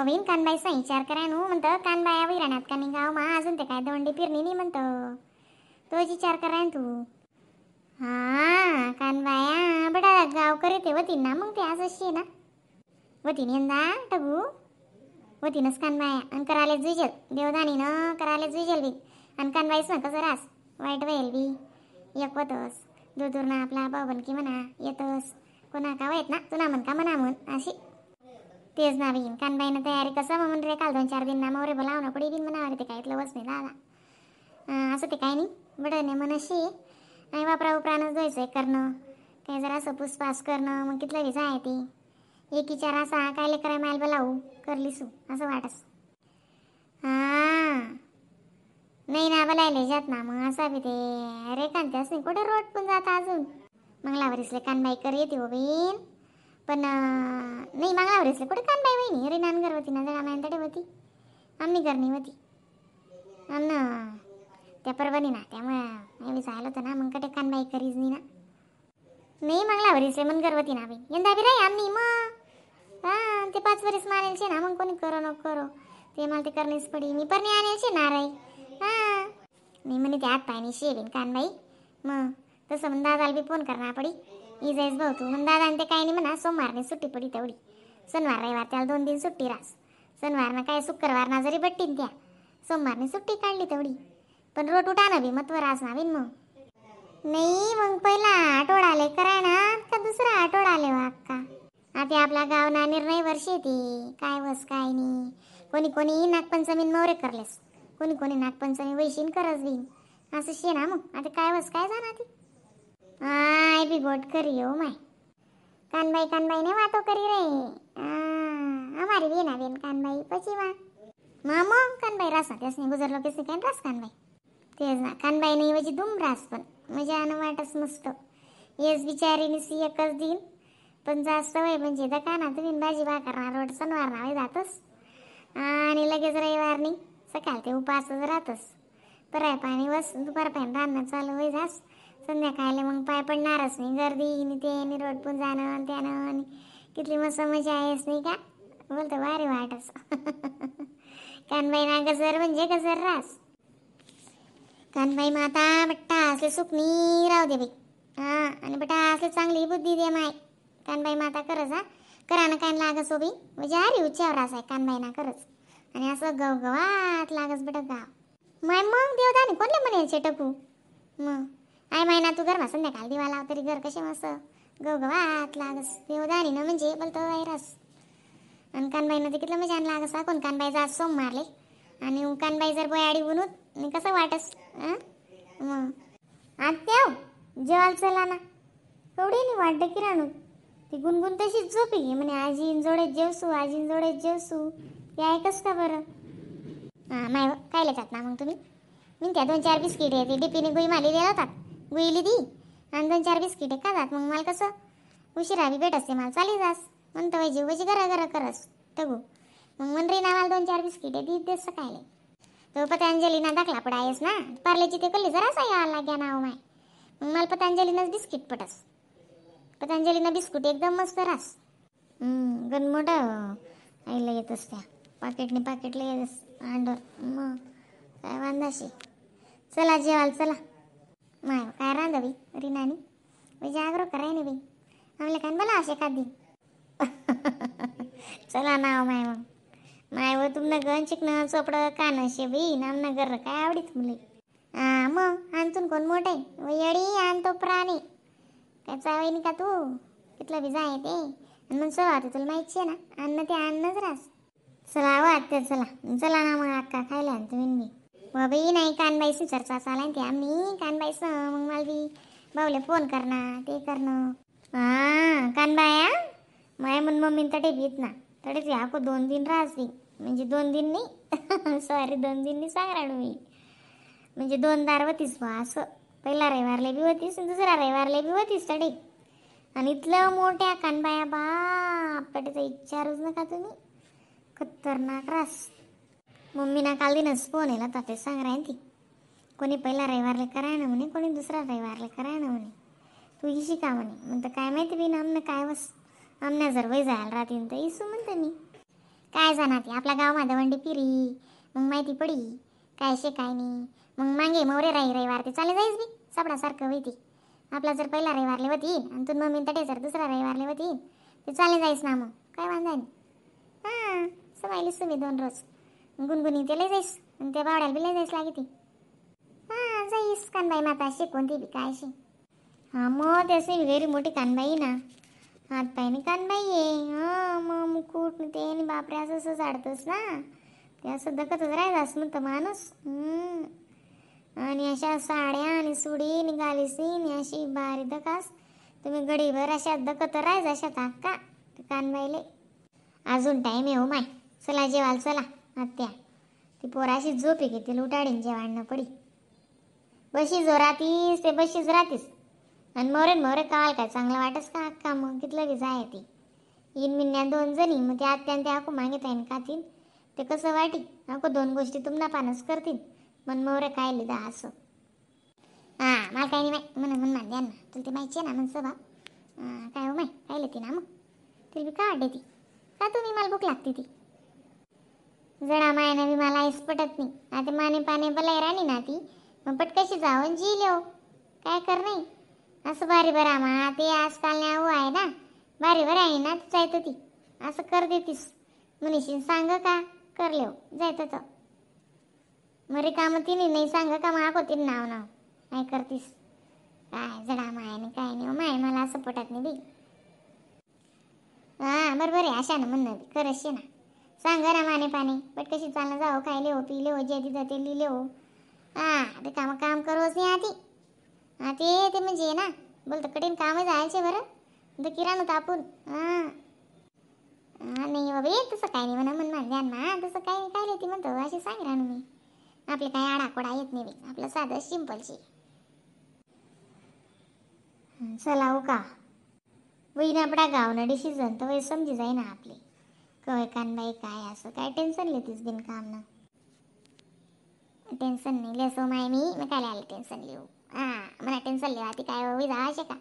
बहीण कानबाईचा विचार कराय नु म्हणतं कानबाया वैराणात का नाही गाव मा अजून ते काय दोंडी फिरणी नाही म्हणतं तोच विचार कराय तू. हा कानबाया बडा गाव करीत वतीन ना मग ते असं शे ना वतीन यंदा टगू वतीनच कानबाया आणि करायला जुजल देवदानी न करायला जुजल बी आणि कानबाईच ना कसं रास वाईट वेल बी एकवतस दूर दूर ना आपला बाबन की म्हणा येतस कोणा का येत ना तुला म्हण का म्हणा म्हण अशी तेच ना बहीण कानबाईनं तयारी कसं म्हणून रे काल 2-4 दिन ना मोरे बोलाव ना पडी बिन म्हणावं ते काय इथलं बस नाही दादा असं ते काय नाही बडं नाही म्हणशी आणि वापरा उपरानच जायचं करणं काय जरा असं पुसपास करणं मग कितलं बी जाय ती एक विचार असा काय कराय मायल बोलावू करलीसू असं वाटस. हां नाही ना बोलायला जात ना मग असा बी ते अरे कांत्यास नाही कुठे रोड पण जाता अजून मंगळावरीसले कानबाई कर येते हो बहीण पण नाही मंगळावरीसले कुठे कानबाई वहिनी अरे नान गर्वती ना जरा मायन तडे होती आम्ही करणी होती आमना त्या परभणी ना त्यामुळे आम्ही जायला होतं ना मग कटे कानबाई करीच नाही ना नाही मंगळावरीसले मन गर्वती ना बाई यंदा बी राही आम्ही मग हां ते 5 वरीस मानेलचे ना मग कोणी करो नको करो ते मला ते करणीच पडी मी परणी आणेलचे ना राही. हां नाही म्हणे ते आत पायनी शेवीन कानबाई मग तसं मग दादाला बी फोन करणार पडी इजायच भाऊ तू मग दादा ते काय नाही म्हणा सोमवारने सुट्टी पडी तेवढी शनिवार रविवार त्याला 2 दिन सुट्टी रास शनिवारनं काय शुक्रवारना जरी बट्टीन त्या सोमवारने सुट्टी काढली तेवढी पण रोट उठाणं बी मत रास ना बिन मग नाही मग पहिला आठवडा आले करा ना का दुसरा आठवडा आले वा अक्का आता आपला गाव ना निर्णय वर्ष येते काय वस काय नाही कोणी कोणी नागपंचमी मोरे करलेस कोणी कोणी नागपंचमी वैशीन करस बिन असं शे ना मग आता काय वस काय जाणार ती I B गोट करी हो my Kanbai Kanbai ने वातो करी रे हमारी बी ना बेन कानबाई पची वा मामा कानबाई रास ना त्यासनी गुजरलो केसनी काय रास कानबाई तेच ना कानबाई नाही म्हणजे दुम रास पण मजा आणि वाटच मस्त येस बिचारीने सी एकच दिन पण जास्त वय म्हणजे दका ना तुम्ही भाजी भाकर ना रोड सणवार ना जातस आणि लगेच रविवार नाही सकाळ ते उपासच राहतस पराय पाणी बस दुपार पाणी रांधणं चालू होई जास संध्याकाळला मग पाय पडणारच नाही गर्दी आणि ते आणि रोड पण जाणं त्यानं आणि कितली मस्त मजा आहेस नाही का बोलतो भारी वाटस कानबाई ना गजर म्हणजे गजर रास कानबाई माता बट्टा असले सुखनी राहू दे बाई. हां आणि बटा असले चांगली बुद्धी दे माय कानबाई माता करच हा करा ना काय लागस हो बाई म्हणजे अरे उच्चावर असा आहे कानबाई ना करच आणि असं गवगवात लागस बट गाव माय मग देवदानी कोणले म्हणायचे टकू मग I माय ना तू घर मा संध्याकाळ दिवा लाव तरी घर कसे मस्त गवगवात लागस देवदानी ना म्हणजे बोलतो रस आणि कानबाई ना ते कितलं मजा लागस कोण कानबाई जा सोमवारले आणि कानबाई जर बोयाडी बनूत कसं वाटस मग आत्या जेवायला चला ना एवढी नाही वाटतं की राणू ती गुणगुण तशीच झोपी घे म्हणे आजीन जोडे जेवसू आजीन जोडे जेवसू ते ऐकस का बरं. हां माय काय लेतात ना मग तुम्ही मी त्या 2-4 बिस्किट आहे ते डिपीने गुई माली दिला होतात गुईली दी आणि 2-4 बिस्किट का जात मग मला कसं उशिरा बी भेट असते मला चाली जास म्हणतो वैजी वैजी घरा घरा करस तगू मग म्हणरी ना मला 2-4 बिस्किट दी देस सकाळी तो पतंजलीना दाखला पडायस ना पार्लेची ते कल्ली जरासा यायला लाग्या नाव माय मग मला पतंजलीनंच बिस्किट पटस पतंजलीनं बिस्कुट एकदम मस्त रास गणमोठं आईला येतच त्या पाकिटने पाकिटला येतस अंडर मग काय वांदाशी. चला जेवायला चला माय काय रांधा बाई रिनानी बाई जागरो कराय नाही बाई आमले काय बोला असे एखाद दिन चला नाव माय मग माय व तुमनं गण चिकनं चोपडं कान शे बाई नामनं घर काय आवडीत मुले. हां मग आणतून कोण मोठं आहे वयडी आणतो प्राणी काय चावईन का तू तिथलं बी जाय ते आणि मग सवा ते तुला माहिती आहे ना अन्न ते अन्नच रास. चला हो आत्या चला चला ना मग अक्का खायला आणि तुम्ही मी बाई नाही कानबाईस चर्चा चालाय ते आम्ही कानबाईस मग मला बी भाऊले फोन करणं ते करणं. हां कानबाया माय म्हणून मम्मी तडे भीत ना तडेच याको 2 दिन रास बी म्हणजे 2 दिन नाही सॉरी 2 दिन नाही सांग राणू मी म्हणजे 2 दार होतीस बा असं पहिला रविवारले बी होतीस दुसरा रविवारले बी होतीस तडे आणि इथलं मोठ्या कानबाया बाप तडेचा विचारूच नका तुम्ही खतरनाक रास. मम्मी ना काल दिनच फोन येला ताते सांग राहीन ती कोणी पहिला रविवारले कराय ना म्हणे कोणी दुसरा रविवारले कराय ना म्हणे तू इशी का म्हणे म्हणतं काय माहिती बी ना आमनं काय बस आमना जर वय जायला राहतील तर इसू म्हणते मी. काय जाणार ती आपल्या गावमा दवंडी पिरी मग माहिती पडी काय शे काय नाही. मग मागे मोरे राही रविवार ते चाले जाईस बी सापडासारखं होई ती. आपला जर पहिला रविवारले होती आणि तू मम्मी तटे जर दुसरा रविवारले होती ते चाले जाईस ना मग काय वांधा नाही. हां समायलीस तुम्ही 2 रोज गुणगुणी ते लय जाईस आणि त्या बावड्याला बी लय जाईस लागे ती. हां जाईस कानबाई माता शिकवून ती बी काय शे. हां मग ते असे वेरी मोठी कानबाई ना हात पायनी कानबाई आहे. हां मग मुकुट ते आणि बापरे असं असं झाडतस ना ते असं दखतच राहायचं म्हणतं माणूस. आणि अशा साड्या आणि सुडी निघालीसी आणि अशी बारी दखास तुम्ही गडीभर अशा दखत राहायचं अशा ताका कानबाईले. अजून टाईम आहे हो माय चला जेवाल चला आत्या. ती पोराशी झोप आहे की उठाडीन जेवाण पडी बशी जो राहतीस ते बशीच राहतीस आणि मोरे मोरे काल काय चांगलं वाटस का अक्का मग कितलं बी जाय ती इन मिन्या 2 जणी मग ते आत्या ते आकू मागित आहे कातील ते कसं वाटी आको 2 गोष्टी तुम्हाला पानस करतील मन मोरे काय लिहिदा असं. हां मला काही नाही माही म्हणून मन मान द्या ना तुला ते माहिती आहे ना मन स्वभाव. काय हो माय काय लिहिते ना मग तिला बी का वाटते ती का तुम्ही मला भूक लागते ती जडा मायनं बी मला आईस पटत नाही. आता माने पाने बलाई राणी ना ती मग पटकशी जाऊन जी लिहो काय कर नाही असं भारी बरं मा ते आजकाल नाही हो आहे ना भारी बरं आहे ना ती जायचं ती असं कर देतीस मनीषी सांग का कर लिहो जायचं तर मरे काम तिने नाही सांग का मग होती नाव नाव काय करतीस काय जडा माय काय नाही माय मला असं पटत नाही बी. हां बरोबर आहे अशा ना म्हणणं बी खरंच ना सांग ना माने पाने पट कशी चालणं जाओ खायले हो पिले हो जे तिथं ते लिहिले हो. हां ते काम काम करोच नाही आधी. हां ते ते म्हणजे ना बोलतं कठीण कामच जायचे बरं तर किराणं तापून. हां हां नाही बाबा ये तसं काय नाही म्हणा मन मान ध्यान मा तसं काय नाही काय ती म्हणतो अशी सांग राहणं मी आपले काय आडाकोडा येत नाही बाई आपलं साधं सिम्पलशी. चला हो का वही आपला गावनं डिसिजन तर वय समजी जाईना आपली कवय कानबाई काय असं काय टेन्शन लेतीस बिनकाम ना टेन्शन नाही लेसो माय मी मग काय आले टेन्शन लिहू. हां मला टेन्शन लिहा ती काय होई जा का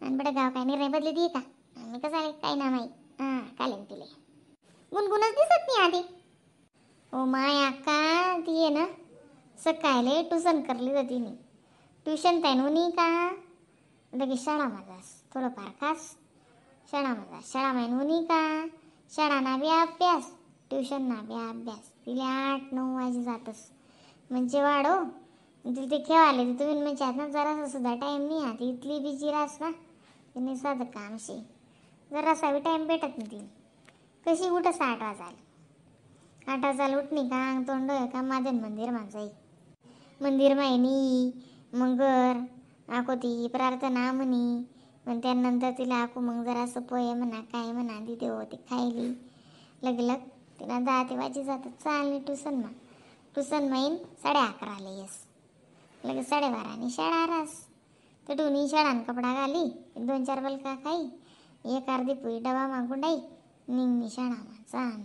आणि बडं गाव काय निर्णय बदली दी का मी कसं आले काय ना माई. हां काय तिले गुणगुणच दिसत नाही आधी. ओ my अक्का ती आहे ना सकाळी ट्युशन करली जाती नी ट्युशन त्यानू का लगेच शाळा माझास थोडंफार खास शाळा माझा शाळा मायनू का शाळा ना बी अभ्यास ट्युशन ना बी अभ्यास तिला 8-9 वाजे जातस म्हणजे वाढो तिला ते खेळाले तुम्ही म्हणजे आता जरासा सुद्धा टाईम नाही आता इथली बिजी रास ना तिने साधं कामशी जरासा बी टाईम भेटत नाही तिला कशी उठस 8 वाजायला 8 वाजायला उठणी का अंग तोंड का माझं मंदिर माझं मंदिर मायनी मगर आको ती प्रार्थना म्हणी मग त्यानंतर तिला आकू मग जरासं पोहे म्हणा काय म्हणा दिते हो ती खायली लगलग तिला 10 ते वाजी जातात चालली ट्युशनमा ट्युशन माईन 11:30ला येस लगेच 12:30 शाळा रास तर दोन्ही शाळान कपडा घाली 2-4 बलका खाई एक अर्धी पुरी डबा मागून डाई निघणी शाळामा चाल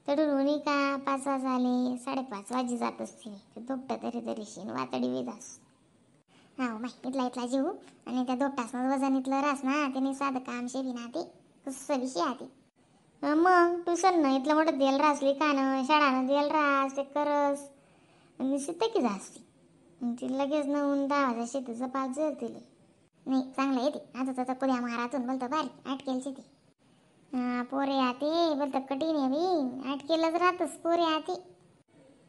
तर दोन्ही का 5 वाजाले 5:30 वाजी जात असते ते दोपटा तरी तरी शीन वातडी विदास. हा माय इथला इथला जीव आणि त्या दोपटासनं वजन इथलं रास ना त्याने साधं काम शेवी ना ते कसं विषय आधी मग ट्युशन ना इथलं मोठं देल रासली कानं शाळानं देल रास ते करस आणि सिद्ध की जास्ती ती लगेच 9-10 वाजा शेतीचं 5 जर दिले नाही चांगलं येते आता तर कुद्या मारातून बोलतो भारी अटकेलची ती. हां पोरे आते बोलतं कठीण आहे बी अटकेलच राहतच पोरे आते.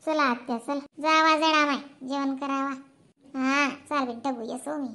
चला आत्या चला जावा जडा माय जेवण करावा. हां चाल बेटा बघू येसो मी.